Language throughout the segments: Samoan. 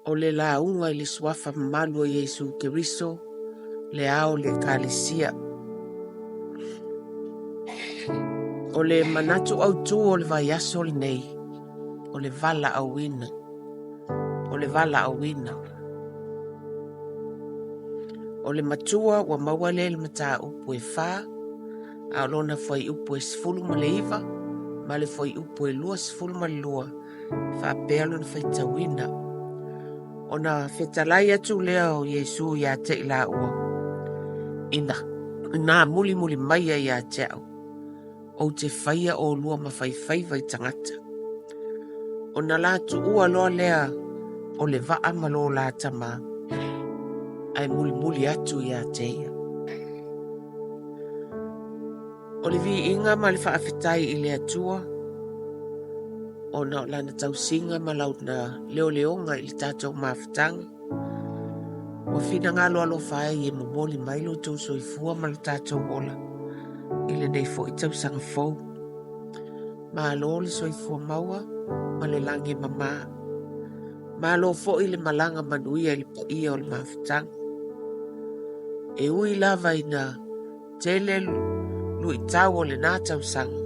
O le lauga i le Suafa mamalu o Iesu Keriso, le Ao o le Ekalesia. O le manatu autu o le vaiaso lenei, o le valaauina. O le valaauina. O le matua ua maua lea i le mataupu e fa, a o lona fuaiupu e 19 ma le fuaiupu e 22 faapea lona faitauina. Ona fetalai atu lea o Iesu ia te i laua, ina, ina mulimuli mai ai ia te au, ou te faia olua ma faifaiva i tagata. Ona la tuua loa lea o le vaa ma lo la tama, ae mulimuli atu ia te ia. O le viiga ma le faafetai i le Atua, ona o lana tausiga ma launa leoleoga i le tatou mafutaga. Ua finagalo alofa ai e momoli mai lo outou soifua ma lo tatou ola i lenei foi tausaga fou. Malo le soifua maua ma le lagi e mama. Malo foi le malaga manuia i le paia o le mafutaga. E ui lava ina tele luitau o lena tausaga,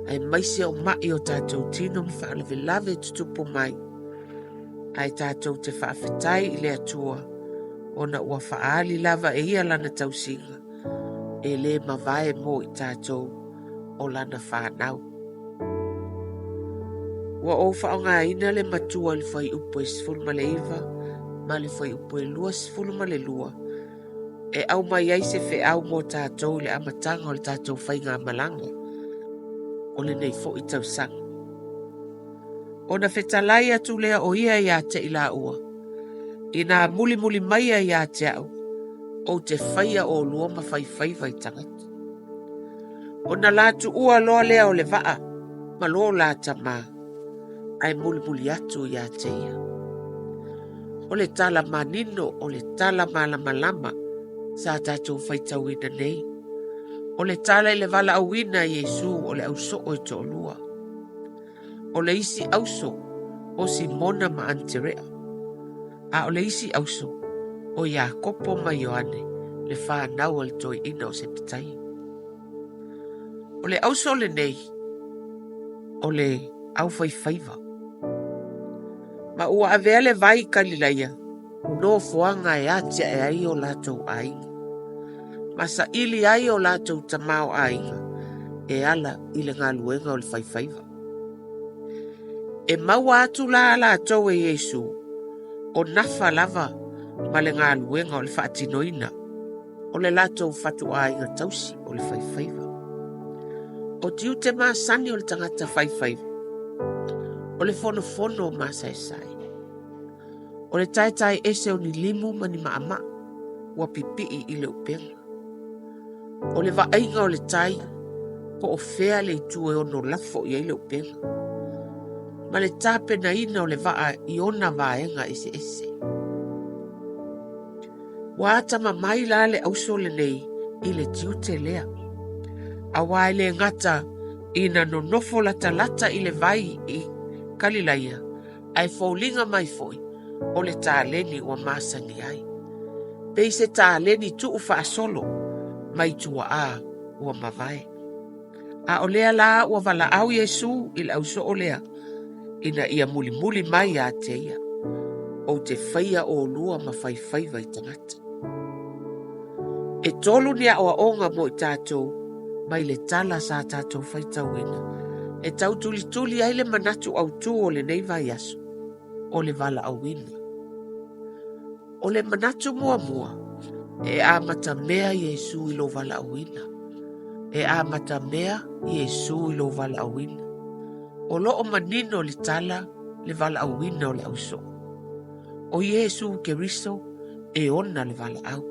aemaise o ma'i o tatou tino ma faalavelave e tutupu mai, ae tatou te faafetai i le Atua ona ua faaali lava e ia lana tausiga e le mavae mo i tatou o lana fanau. Ua ou faaaogaina le matua i le fuaiupu e 19 ma le fuaiupu e 22 e aumai ai se feau mo tatou i le amataga o le tatou faigamalaga o lenei foi tausaga. Ona fetalai atu lea o ia ia te i laua, Inā mulimuli mai ai ia te au, ou te faia olua ma faifaiva i tagata. Ona la tuua loa lea o le vaa ma lo la tama, ae mulimuli atu ia te ia. O le tala manino, o le tala malamalama sa tatou faitauina nei. O le tala i le valaauina e Iesu o le ausoo e toalua. O le isi auso o Simona ma Aneterea, a o le isi auso o Iakopo ma Ioane, le fanau a le toeaina o Sepetaia. O le auso lenei o le aufaifaiva. Ma ua avea le vai i Kalilaia o nofoaga e atiae ai o latou aiga, ma saili ai o latou tamaoaiga e ala i le galuega o le faifaiva. E maua atu la latou e Iesu, o nafa lava ma le galuega o le faatinoina o le latou fatuaiga tausi o le faifaiva. O tiute masani o le tagata faifaiva, o le fonofono o masaesae, o le taetae ese o ni limu ma ni maamaa ua pipii i le upega, o le vaaiga o le tai po o fea le itu e ono lafo i ai le upega, ma le tapenaina o le vaa i ona vaega eseese. Ua atamamai la le auso lenei i le tiute lea, aua e le gata ina nonofo latalata i le vai i Kalilaia, ae foliga mai foi o le taleni ua masani ai. Pei se taleni tuu faasolo mai tuaa ua mavae. A o lea la ua valaau Iesu i le ausoo lea ina ia mulimuli mai ia te ia, Ou te faia olua ma faifaiva i tagata. E tolu ni aoaoga mo i tatou mai le tala sa tatou faitauina e tautulituli ai le manatu autu o lenei vaiaso, o le valaauina. O le manatu muamua, e amatamea Iesu i lou valaauina. E amatamea Iesu i lou valaauina. O lo o manino le tala le valaauina o le ausoo. O Iesu Keriso e ona le valaau.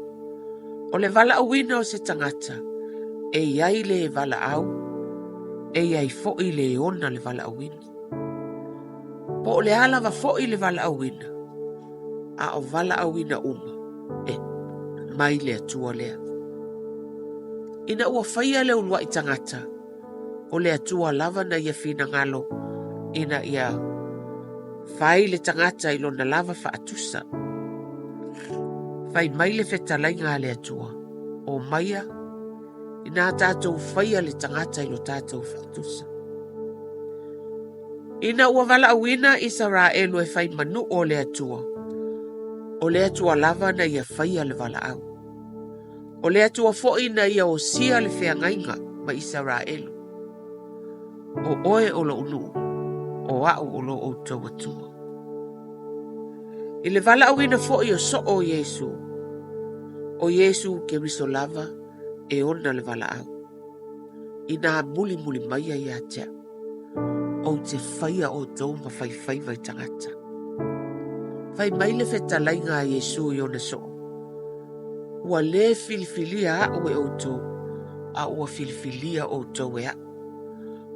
O le valaauina o se tagata, e i ai le valaau, e i ai foi le ona le valaauina. Po o le a lava foi le valaauina, a o valaauina uma e mai le Atua lea. Ina ua faia le uluai tagata, o le Atua lava na ia finagalo ina ia Fai le tagata i lona lava faatusa. Fai mai le fetalaiga a le Atua, O maia, inā tatou faia le tagata i lo tatou faatusa. Ina ua valaauina Isaraelu e fai ma nuu o le Atua, o le Atua lava na ia faia le valaau. O le Atua foi na ia osia le feagaiga ma Isaraelu. O oe o lou nuu, o au o lo outou Atua. I le valaauina foi o soo o Iesu, o Iesu Keriso lava e ona le valaau. Inā mulimuli maia ia te au, ou te faia outou ma faifaiva i tagata. Fai mai le fetalaiga a Iesu i ona soo, Ua lē filifilia aʻu e outou, a ua filifilia outou e aʻu.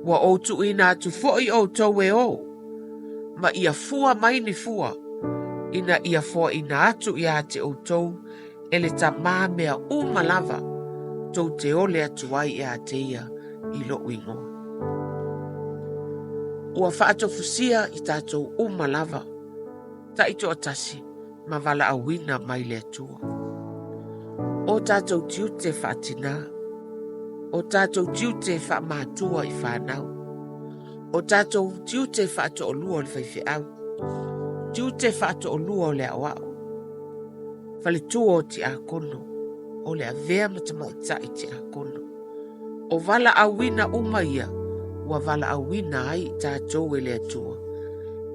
Ua ou tuuina atu foi outou e ō, ma ia fua mai ni fua, ina ia foaina atu iā te outou e le Tamā mea uma lava tou te ole atu ai iā te ia i loʻu igoa. Ua faatofusia i tatou uma lava, taitoatasi ma valaauina mai le Atua. O tatou tiute faatinā, o tatou tiute faamatua i fanau, o tatou tiute faatoolua o le faifeau, tiute faatoolua o le aoao, faletua o tiakono, o le avea ma tamaitai tiakono. O valaauina uma ia ua valaauina ai i tatou e le Atua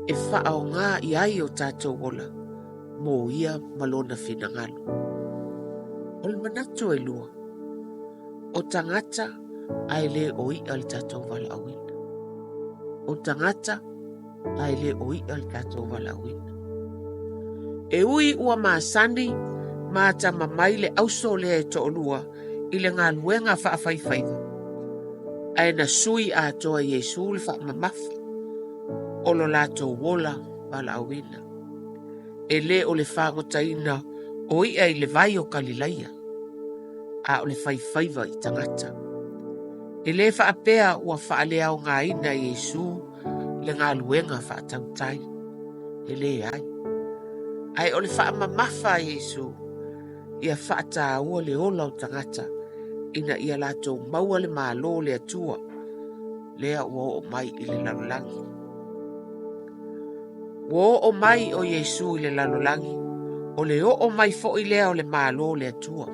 e faaaoga i ai o tatou ola mo ia ma lona finagalo. O le manatu e lua, o tagata ae le o i'a le tatou valaauina. O tagata ae le o i'a le tatou valaauina. E ui ua masani ma tama mai le auso lea e to'olua i le galuega faafaifaiva, ae na sui atoa e Iesu le faamamafa o lo latou ola valaauina. E le o le fagotaina o i'a i le vai o Kalilaia, a o le faifaiva i tagata. E le faapea ua faaleaogaina e Iesu le galuega faatautai. E leai. Ae o le faamamafa a Iesu, ia faataua le ola o tagata ina ia latou maua le Malo o le Atua lea ua oo mai i le lalolagi. Ua oo mai o Iesu i le lalolagi, o le oo mai foi lea o le Malo o le Atua.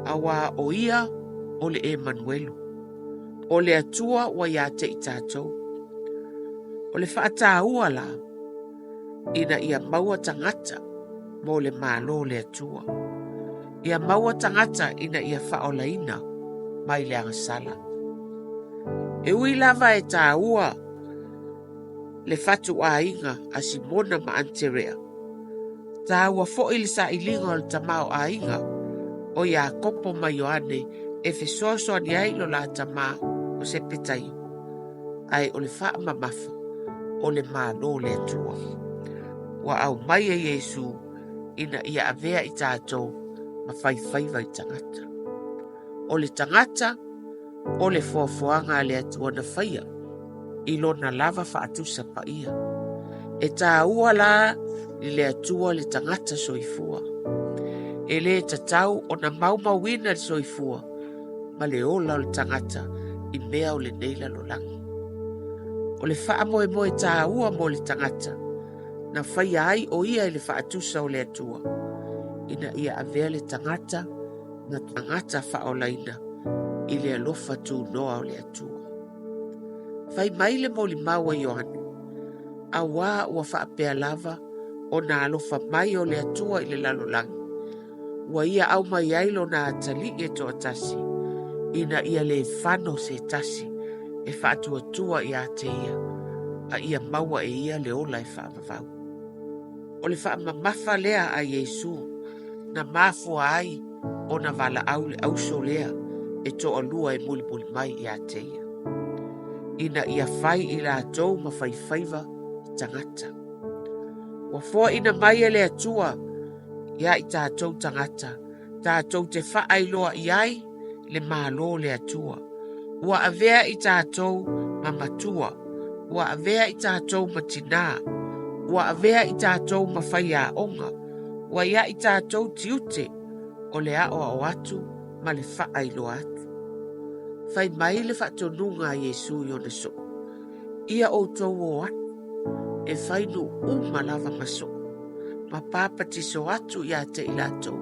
Auā o ia o le Emanuelu, o le Atua ua iā te i tatou. O le faataua la, ina ia maua tagata mo le Malo o le Atua. Ia maua tagata ina ia faaolaina mai le agasala. E ui lava e tāua le fatuaiga a Simona ma Aterea, tāua foi le sailiga o le tamaoaiga o Iakopo ma Ioane e fesoasoani ai lo la tama o Sepetaio, ae o le faamamafa o le Malo o le Atua ua aumai e Iesu ina ia avea i tatou ma faifaiva i tagata. O le tagata, o le foafoaga a le Atua na faia i lona lava faatusa paia. E tāua la i le Atua le tagata soifua. E lē tatau ona maumauina le soifua ma le ola o le tagata i mea o lenei lalolagi. O le faamoemoe tāua mo le tagata, na faia ai o ia i le faatusa o le Atua, ina ia avea le tagata ma tagata faaolaina i le alofa tunoa o le Atua. Fai mai le molimau a Ioane, auā ua faapea lava ona alofa mai o le Atua i le lalolagi, ua ia aumai ai lona atalii e toatasi, ina ia lē fano se tasi e faatuatua iā te ia, a ia maua e ia le ola e faavavau. O le faamamafa lea a Iesu na mafua ai ona valaau le auso lea e toalua e mulimuli mai iā te ia, ina ia fai i latou ma faifaiva i tagata. Ua foaina mai e le Atua iā i tatou tagata, tatou te faailoa i ai le Malo o le Atua. Ua avea i tatou ma matua Ua avea i tatou ma tinā, ua avea i tatou ma faiaoga, ua i ai tatou tiute o le aoao atu ma le faailoa atu. Fai mai le faatonuga a Iesu i ona soo, Ia outou o atu, e fai nuu uma lava ma soo, ma papatiso atu ia te i latou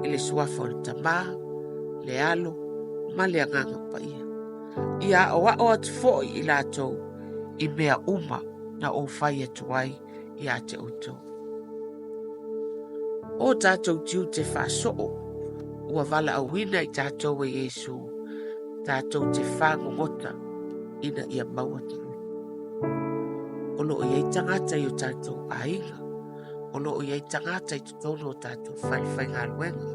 i le suafa o le Tama, le Alo ma le Agaga Paia. Ia aʻoaʻo atu foi i latou i mea uma na ou fai atu ai ia te outou. O tatou tiute faasoo ua valaauina i tatou e Iesu, tatou te fagogota ina ia maua tagata. O lo o i ai tagata i o tatou aiga, o lo o i ai tagata i totonu o tatou fale faigaluega,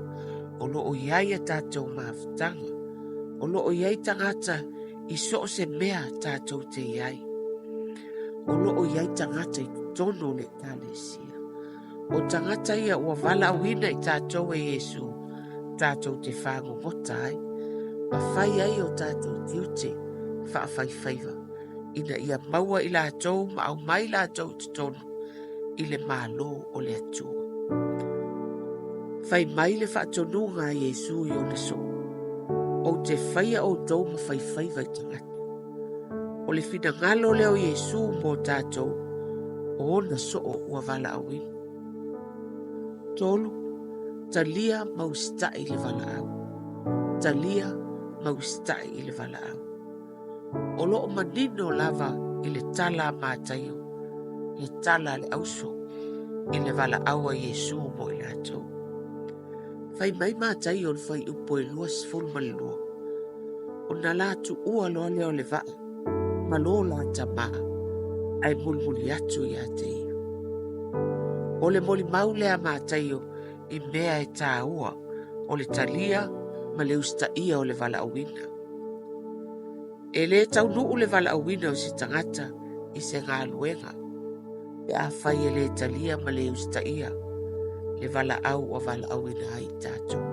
o lo o i ai a tatou mafutaga, o lo o i ai tagata i so o se mea tatou te i ai. O lo o i ai tagata i totonu o le Ekalesia. O tagata ia ua valaauina i tatou e Iesu, tatou te fagogota ai, ma fai ai o tatou tiute faafaifaiva, ina ia maua i latou ma aumai latou i totonu i le Malo o le Atua. Fai mai le faatonuga a Iesu i ona soo, Ou te faia outou ma faifaiva i tagata. O le finagalo lea o Iesu mo tatou, o ona soo ua valaauina. 3. Talia ma usitai i le valaau. Talia ma usitai i le valaau. O lo o manino lava i le tala a Mataio, le tala a le auso, i le valaau a Iesu mo i latou. Fai mai Mataio i le fuaiupu e 22, Ona la tuua loa lea o le vaa ma lo la tama, ae mulimuli atu ia te ia. O le molimau lea a Mataio i mea e taua o le talia ma le usitaia o le valaauina. E lē taunuu le valaauina o se tagata i se galuega pe afai e lē talia ma le usitaia le valaau ua valaauina ai i tatou.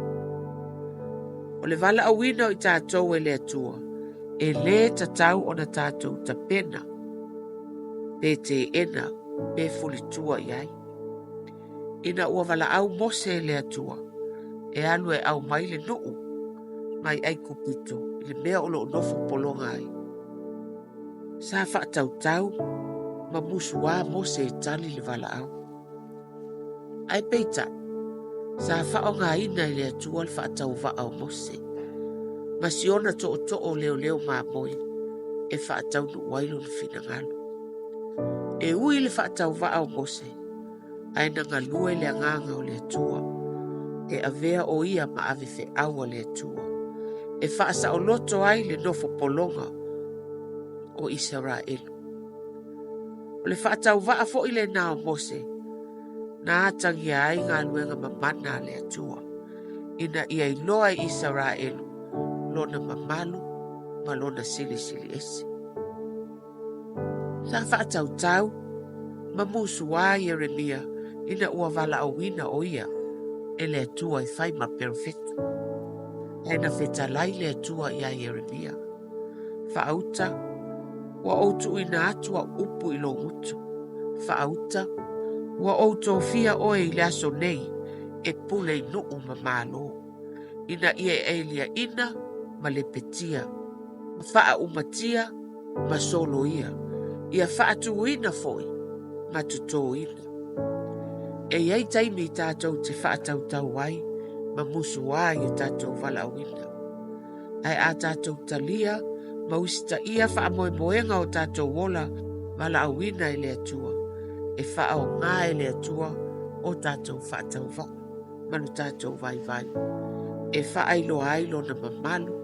O le valaauina o i tatou e le Atua, e lē tatau ona tatou tapena pe teena pe fulitua i ai. Ina ua valaau Mose e le Atua e alu e aumai le nuu mai Aikupito i le mea o lo o nofo pologa ai. Sa faatautau ma musuā Mose e tali le valaau. Ae peitai, sa faaaogaina e le Atua le faatauvaa o Mose ma si ona tootoo leoleo mamoe e faataunuu ai lona finagalo. E ui i le faatauvaa o Mose, ae na galue le agaga o le Atua, e avea o ia ma ave feau a le Atua, e faasaoloto ai le nofo pologa o Isaraelu. O le faatauvaa foi lena o Mose, na atagia ai galuega mamana a le Atua, ina ia iloa e Isaraelu lona mamalu ma lona silisili ese. Sa faatautau ma musuā Ieremia ina ua valaauina ʻo ia e le Atua e fai ma perofeta. Ae na fetalai le Atua iā Ieremia, Faauta, ua ou tuuina atu au upu i lou gutu. Faauta, ua ou tofia ʻoe i le aso nei e pule i nuu ma malo. ina ia e liaʻina ma lepetia, ma faaumatia ma soloia, ia faatūina foi ma totōina. E i ai taimi tatou te faatautau ai ma musuā i o tatou valaauina. Ae a tatou talia ma usitaia faamoemoega o tatou ola valaauina e le Atua, e faaaoga e le Atua o tatou faatauvaa. ma lo tatou vaivai, e faailoa ai lona mamalu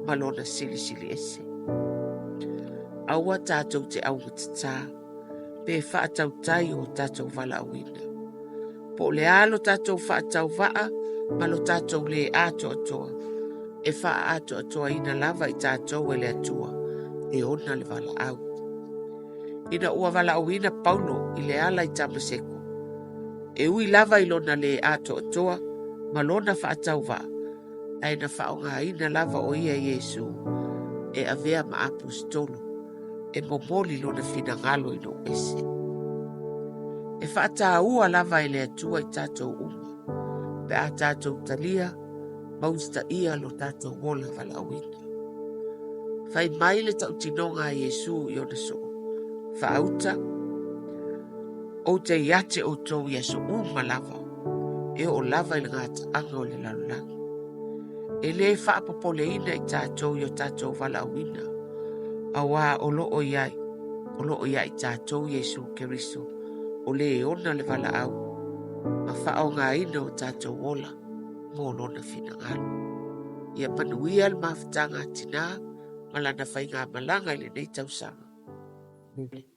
ma lona silisili ese. Aua tatou te augatatā pe faatautai o tatou valaauina. Po o le a lo tatou faatauvaa ma lo tatou lē atoatoa, e faaatoatoaina lava i tatou e le Atua e ona le valaau. Ina ua valaauina Paulo i le ala i Tamaseko, e ui lava i lona lē atoatoa ma lona faatauvaa, ae na faaaogaina lava ʻo ia e Iesū e avea ma Aposetolo, E momoli lona finagalo i lou ese. E faataua lava e le Atua i tatou uma, pe a tatou talia ma usitaia lo tatou ola valaauina. Fai mai le tautinoga a Iesu i ona soo, Faauta, ou te ia te outou i aso uma lava, e oo lava i le gataaga o le lalolagi. E lē faapopoleina i tatou i o tatou valaauina, auā o lo o i ai, o lo o ia i tatou Iesu Keriso, o lē ona le valaau, ma faaaogaina o tatou ola mo lona finagalo. Ia manuia le mafutaga a tinā ma lana faigamalaga i lenei tausaga. Amene.